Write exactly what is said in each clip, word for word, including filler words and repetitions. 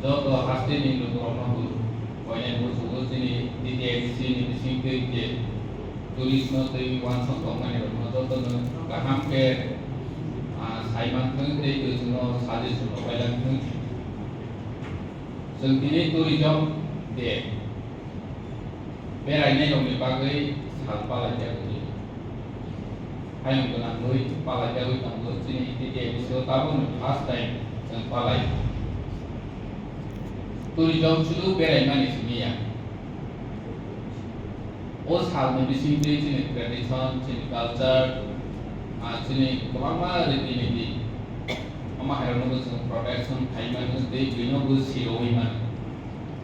Joto hasteni lukurokno bo koinai bo sugo chini T T I D C ni bisingtwi je tourist no twi uansuk tongmani rokno jotono kaham khe, ah, saimanthwng tei twi chwngno suggestion rok pailangthwng. Chwng tini tourism de berainairokni bagwi sal palaijagwi, hayung gwnangwi palaijagwi tongo. Chini T T I D C o tabukni first time chwng palai. Tourism sudu beraimani simi ya. O salni bisingtwi chini tradition, chini culture, ah, chini kwbangma riti niti, omo hairokno bo chwng protection khaimani tei bwino bo sirogwi mano.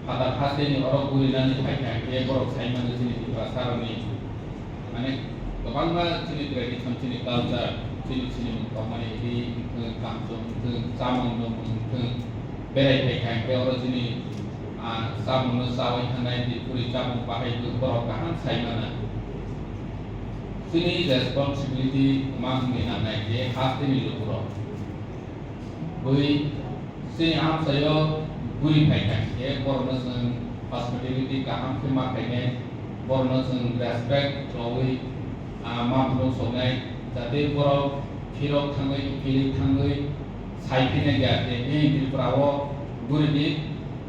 Phatar hasteni oro gurinani phaikha hinkhe borok saimano chini Tiprasarokni, mane, kwbangma chini tradition, chini culture, chini, chini mung tongmani ri wngthwng, kamchwng wngthwng, chamung nwngmung wngthwng, berai phaikha hinkhe oro chini, ah, chamungno chawi thangnai, tei khuri chamung bahai borok kaham saimana. Chini responsibility kwma wngwi nangnai je hasteni lukurok. Bui Chini amchaio guri phaikha hinkhe borokno chwng hospitality kaham khe ma khainai, borokno chwng respect rwui, ah, ma phunuk soknai, jate borok phirok thangwi, kiphilwi thangwi sai phinai ya je, "Ei Tripura o guri di,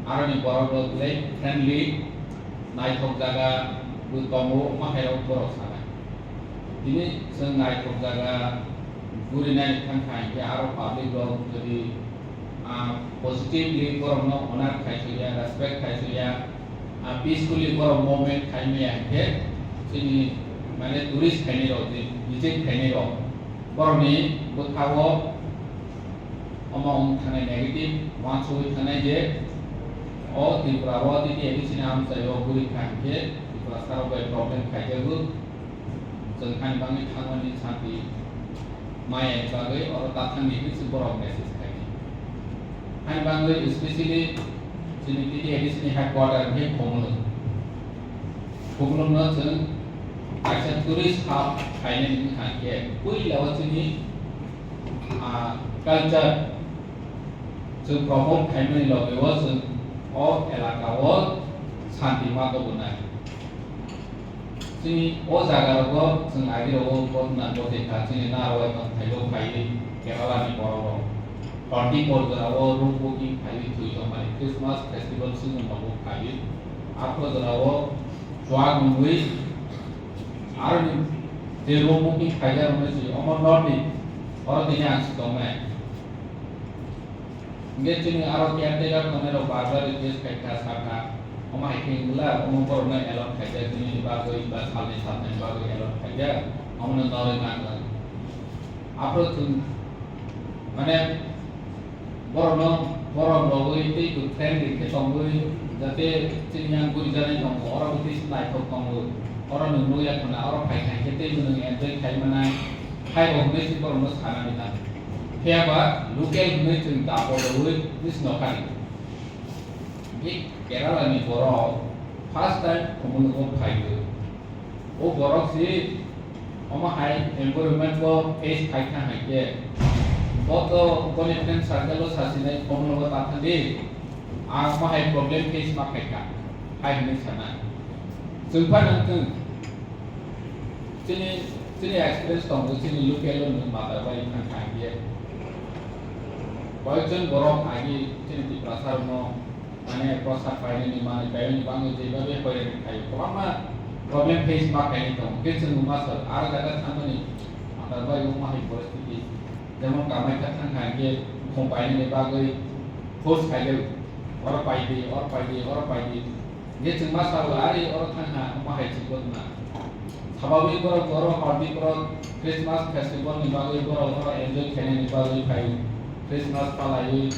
aroni borok rok belai friendly, naithok jaga bo tongo," ma khairok borok sanai. Tini chwng naithok jaga guri nai thang kha hinkhe aro public rok jodi ah, positively borokno honor khai suya, respect khai suya, ah, peacefully borok movement khai maya hinkhe chini, mane, tourist khainai rok, je visit khainai rok, borokni bwkhao omo wng thangnai, negative uansugwi thangnai je o Tripura o titi A D C ni amchaio guri kha hinkhe Tripura sarok bai problem khaijago. Chwng haini bagwi thangmani santi maya ni bagwi oro ta thangdi hinwi se borok message khaidi. Haini bagwi specially chini T T I D C ni headquarter hinkhe Khumulwng. Khumulwngno chwng kaisa tourist hub khainani wngkha hinkhe puila o chini, ah, culture chwng promote khaimani logi o chwng o elaka o santi ma tubunai. Chini o jaga rogo chwng agirok o gotna gotwi kha, chini narwai tong phaibo phaiwi Kerala ni borok rok. Twenty four jora o room booking phaiwi thwi tongmani Christmas festival season rogo phaiwi. Aphro jora o chuak nungwi aroni je room booking khaijak rokno se omo north ni oro tini ang si tongnai. Hingke chini aro caretaker tongnai rok bar bar request khaikha, sakha, omo hai khe wngla, omo borokno allot khaijak, nini bagwi ba salni salnani bagwi allot khaijak, omono norwi nangkha. Aphuru chwng, mane, borokno, borok rogwi tei bo friendly khe tongwi, jate chini yang gurijaknai tongo, oro bo tei se naithok tongo, oro nwng nukya khwna, oro phai kha khe tei bo nwng enjoy khai manai, phai rok hwnwi se borokno sanani nang. Phiya ba local hwnwi chwng dapo rwui bwsino kari. Hingke Kerala ni borok first time Khumulwngo phaiwi. O borok si omo hai environment bo face khai kha hai khe, bo to boni friend circle o sasinai Khumulwngo ta thangdi, ang omo hai problem face ma khai kha, hai hwnwi sanai. Chwng phano wngthwng, chini, chini experience tongo, chini local o nwng mata bai thang kha hinkhe. Koyekjon borok agi chini Tiprasa rokno, mane, prosad painani, manwi painani bangwi jeba be hoirani khaio. Kwbangma problem face ma khainai tongo. Khe chwng ma sal, aro jaga thangmani, mata bai wngma hai poristiti. Jemon Kamaikha thang kha hinkhe, bukhung painani bagwi force khaio. Oro paidi, oro paidi, oro paidi. Hingke chwng ma salo, "Ari oro thang ha, omo hai se ghotna." Sababwi borok oro hordi borok Christmas festival ni bagwi borok oro enjoy khainani bagwi phai, Christmas palaiwi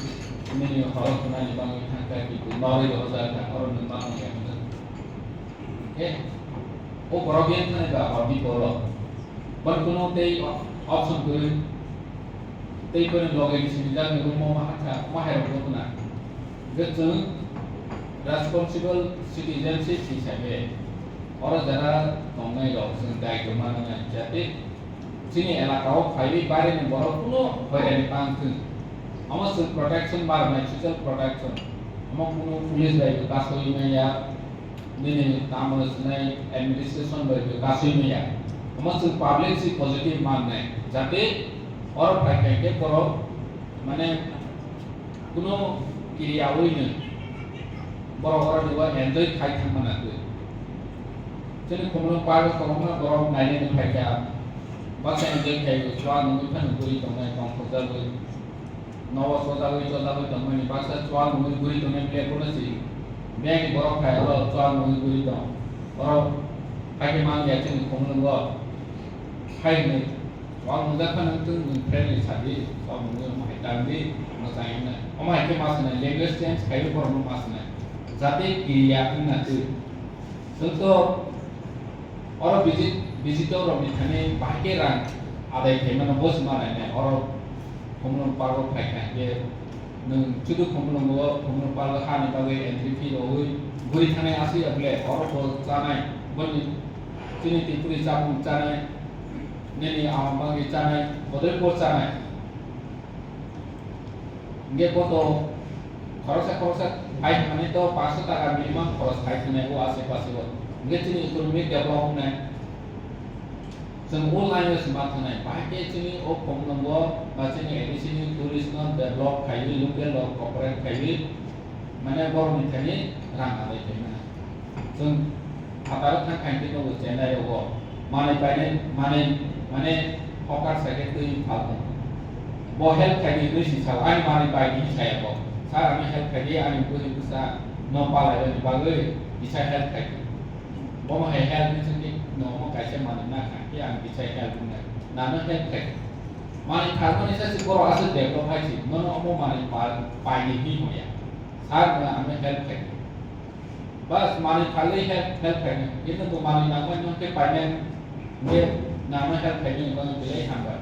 nini horo thwngnani bagwi thang kha, kiphilwi norwi rohorjak kha, oro nwng ma tong ya hwnwi. Hingke o borok yang thani ba hordi borok. Bon kuno tei option kwrwi. Tei boni loge ni simi jani room o ma hakha, ma hai rok wngna. Hingke chwng responsible citizenship hisabe oro jara tongnai rok chwng daityo ma nang nai, jate chini elaka o phaiwi baire ni borok kuno hoirani tang thung. Omo chwng protection ma rwnai, social protection. Omo kunu police bai bo kasui maya, nini tamo sinai administration bai bo kasui maya. Omo chwng public si positive mannai, jate oro phai khai khe borok mane kunu kiriyaui no borok oro ni enjoy khai thang mana twi. Chini khumulwng park o kwbangma borok nainani phaikha, baksa enjoy khai o, chwla nungwi phano bwrwi tongnai tong khojagwi. Nogo chojagwi chojagwi tongmani baksa chwla nungwi bwrwi tongnai bag bono si. Biyangni borok phai oro chwla nungwi bwrwi tong. Oro phaikhe man ya chini khumulwngo. Phai hwnwi chwla nungjak phano nwng nwng friendly sadi, chwla nungwi omo hai tangdi, mwchang hwnwi. Omo hai khe ma swnai, language change khaiwi borokno ma swnai. Jate kiriya wngna twi. Chwng to oro visit, visitor rok ni thani bahai khe rang adai khaimano bo se ma nainai. Oro Khumulwng park o phai kha hwnkhe nwng chudu Khumulwngo, Khumulwng park o hani bagwi entry fee rwui bwrwi thanai aswk ya bwle oro bo chanai, boni chini Tripuri chamung chanai, nini ama bagwi chanai, bodoi bo chanai. Hingke bo to khoroksa khoroksa bai hwnmani to pangsho taka minimum khoros khai thwngnai o aswk aswk o. Hingke chini economic develop wngnai. Chwng o line o se ma thwngnai. Bahai khe chini o Khumulwngo ba chini A D C ni tourist no develop khaiwi, local rok cooperate khaiwi, mane borok ni thani rang adai khai mano. Chwng phataro thang khain khe nugo Chennai rogo manwi painai, manwi, mane hokar sai khe twi phal tongo. Bo help khai di hinwi si sao, ani manwi pai di hinwi saya bo. Sir, ano help khai di, ani bwrwi bwsa no palai rwni bagwi kisa help khai di. Bomo hai help ni chwngdi no omo kaisa manwi na kha khe ang kisa help wngnai. Nano help khai di. Manwi phalmani sa si borok aswk develop khai si, nono omo manwi pa-, pai di hinwi hoya. Sir, no ano help khai di. Bas, manwi phalwi help, help khainai. Kintu bo manwi nangmani hwnkhe painai, hwnkhe nangno help khainai hwnba no belai hambai.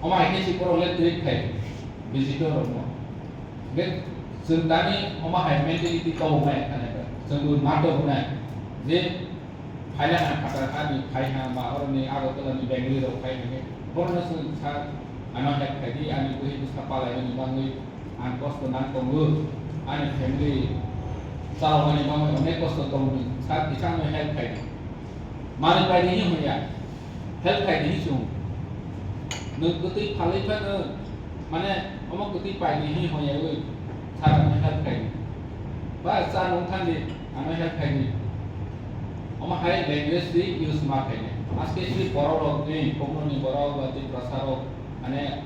Omo hai khe si borok le treat khai, visitor rokno. Hwnkhe chwng tani omo hai mentality kobokma ya khanai ba. Chwng bo mato hwnai je phaila ha phatar ani phai ha ma oroni Agartala ni Bengali rok phai hwnkhe borokno chwng sa ano help khai di, ani bwrwi bwsa palai mani bagwi. Ang kosto nang tongo, ani family chalokmani bagwi onek kosto tongo, sir, kisa ano help khai di. Manwi pai di hinwi hwnya, help khai di hinwi chwng. Nwng kwtwi phalwi phano, mane, omo kwtwi pai di hinwi hwnyawi, sir, ano help khai di. Ba cha nung thang di, ano help khai di. Omo hai language di use ma khai di. Aske si borok rok ni, Kokno ni borok ba Tiprasa rok, mane,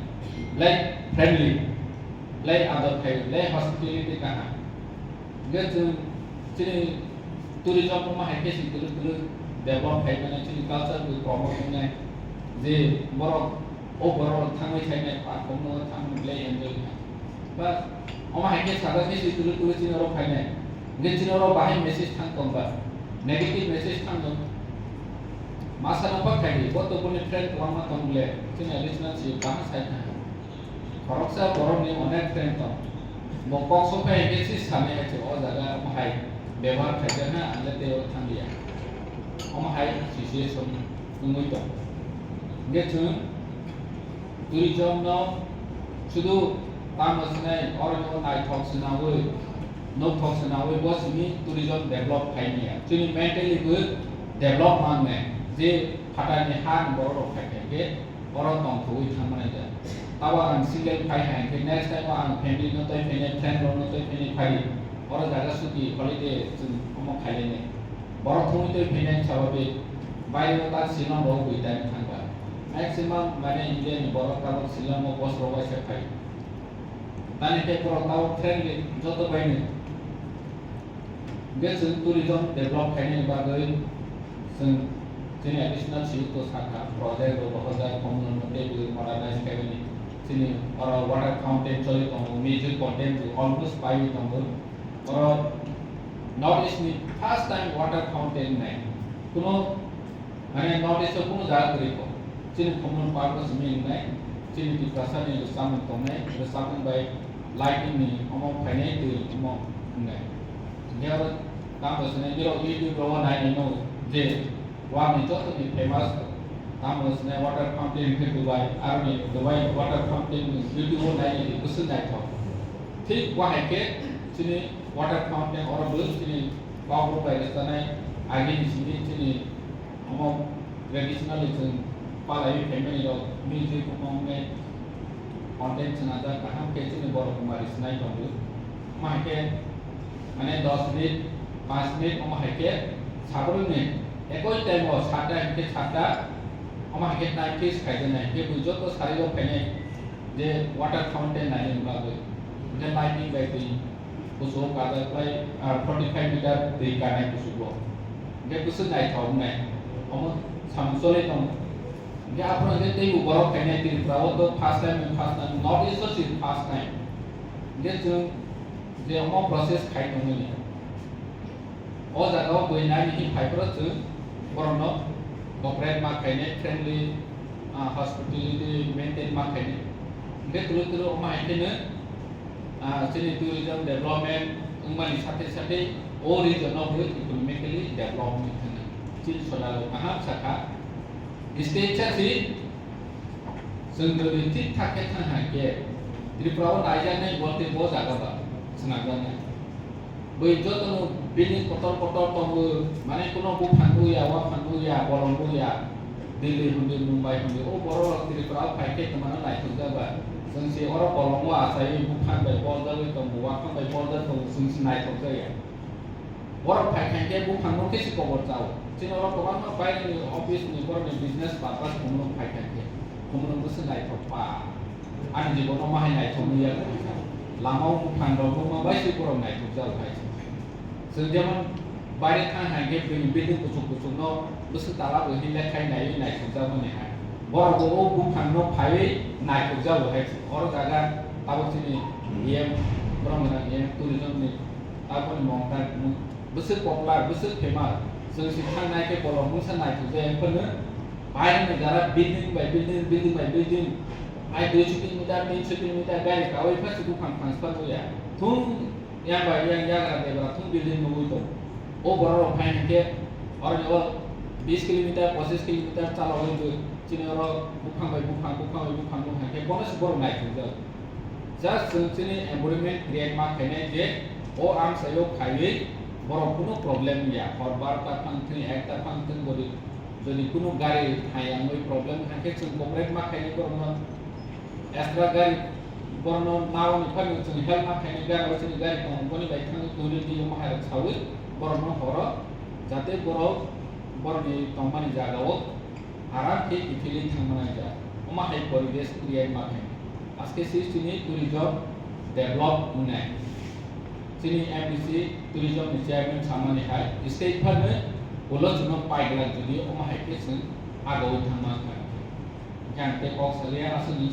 like friendly. Lai ador khai, lai hospitality kaham. Hingke chwng chini tourism no ma hai khe chwng kwrwk kwrwk develop khai mano, chini culture bo promote wngnai. Je borok, o borok rok thangwi khainai, park no thangwi belai enjoy kha. Ba, omo hai khe sajak khe chwng kwrwk kwrwk chini oro phainai. Hingke chini oro bahai message thang tong ba, negative message thang tong. Masa no pa khai di, bo to boni friend kwbangma tong ble, chini additional si bahai sai thang. Khoroksa borokni onek friend tong. Bo kok sophai hwnkhe si sanai hai se o jaga omo hai bebohar khaijak na, ang le tei o thang liya. Omo hai situation wngwi tong. Hwnkhe chwng tourism no sudu tamo sinai, oro no naithok sinaui, nokthok sinaui bo simi tourism develop khai maya. Chini mentally bo develop man nai, je phatarni ha ni borok rok khai khai khe oro tongthogwi thangmani da. Tabo ang single phai hai khe next time o ang family no tei phai nai, friend rok no tei phai nai phai di. Oro jaga suti holiday chwng omo khai lai nai. Borok thungwi tei phai nai sababik baire o tak Shillong rok bui tani thangba. Maximum mane India ni borok tabok Shillong o bus rok bai se phai. Tani tei borok tabok friendly joto bai nai. Hingke chwng tourism develop khainani bagwi chwng chini additional siyuto sakha project rok rohorjak, Khumulwng no tei bwrwi modernize khaimani. Chini oro water fountain choli tongo, music content rok almost paiwi tongo. Oro North East ni first time water fountain nai. Kuno Mane North East o kunu jaga kwrwi kho. Chini Khumulwng park o simi wngnai, chini Tiprasa ni rwchapmung tongnai, rwchapmung bai lighting ni omo phainai twi omo wngnai. Hingke oro tamo swnai, nirok YouTube rogo nai nai no je world ni joto ni famous tamo swnai water fountain hwnkhe Dubai, aroni Dubai water fountain ni YouTube o nai nai bwswk naithok. Thik bo hai khe Chini water fountain oro bo chini kok rok bai rwchanai agini simi chini omo traditionally chwng palaiwi phaimani rok music omo wngnai content swnajak kaham khe chini borok kumari swnai tongo. Omo hai khe mane dos minute, panch minute omo hai khe sabrwngni ekoi time o satta hinkhe satta omo hai khe time fix khaijaknai hinkhe bui joto sari o phainai je water fountain nainani bagwi hinkhe lighting bai twi kuchugo kajak bai, ah, forty five meter twi kanai kuchugo. Hinkhe bwswk naithok wngnai. Omo samung choli tongo. Hinkhe aphuru hinkhe teibo borok phainai Tripura o to first time, first time, North East o se first time. Hinkhe chwng je omo process khai tongmani. O jaga o bui naini hinwi phai phuru chwng borokno cooperate ma khainai, friendly, ah, hospitality maintain ma khainai. Hinkhe twrwi twrwi omo hai kheno, ah, chini tourism development wngmani sathe sathe o region no bo economically develop wngwi thangna. Chini soda rok kaham sakha. State sa si chwng jodi thik thak khe thang hai khe Tripura o naijaknai bo tei bo jaga ba swnamjaknai. Bui jotono building kotor kotor tongo, mane kuno buphang bo ya, waphang bo ya, bolong bo ya, Delhi hwnwi, Mumbai hwnwi, o borok rok Tripura o phai khe twmano naithokjak ba. Chwng se oro bolongo achaiwi buphang bai boljagwi tongo, waphang bai boljak tongo, chwng se naithokjak ya. Borok phai kha khe buphang no khe se kobor chao. Chini oro kwbangma baireni office ni borokni business purpose khumulwng phai kha khe, khumulwng bwswk naithok pa. Ani jibono ma hai naithok wngya kha. Lama o buphang rok nukma bai se borok naithok jao hai se. Chwng jemon baire thang hai khe bini building kuchuk kuchuk no bwswk tala bo hinle khai naiwi naithok jak mani hai. Borok bo o buphang no phaiwi naithok jao hai se. Oro jaga tabuk chini E M, borok gwnang E M, tourism ni aboni mong tang bwswk popular, bwswk famous. Chwng se thang nai khe bolong mungsa naithok jai phano. Baireni jara building by building, building by building. Hai dui sho kilometer, tin sho kilometer gari kawi pha se buphang transfer wngya. Thung yang bai yang yagra debra thung building nugwi tong. O borok rok phai hwnkhe oro ni o bis kilometer, pochis kilometer chalogwi bo chini oro buphang bai buphang, buphang bai buphang nung hai khe bono se borok naithok jak. Just chwng chini environment create ma khainai je o amchaio phaiwi borok kunu problem ya. Hor barota phang thwng, ekta phang thwng, bodi jodi kunu gari hai wngwi problem hai khe chwng cooperate ma khainai borokno extra gari borokno naoni phano chwng help ma khainai gari o chini gari tongo boni bai thangwi twi rw di omo hai rok sawi borokno horo jate borok borokni tongmani jagao aram khe kiphilwi thangmani ja. Omo hai poribesh create ma khainai. Aske si chini tourism develop wngnai. Chini M D C tourism ni chairman samani hai state phano ulo chwngno paiglak jodi omo hai khe chwng agawi thangma kha. Hinkhe ang tei kok salia aswkni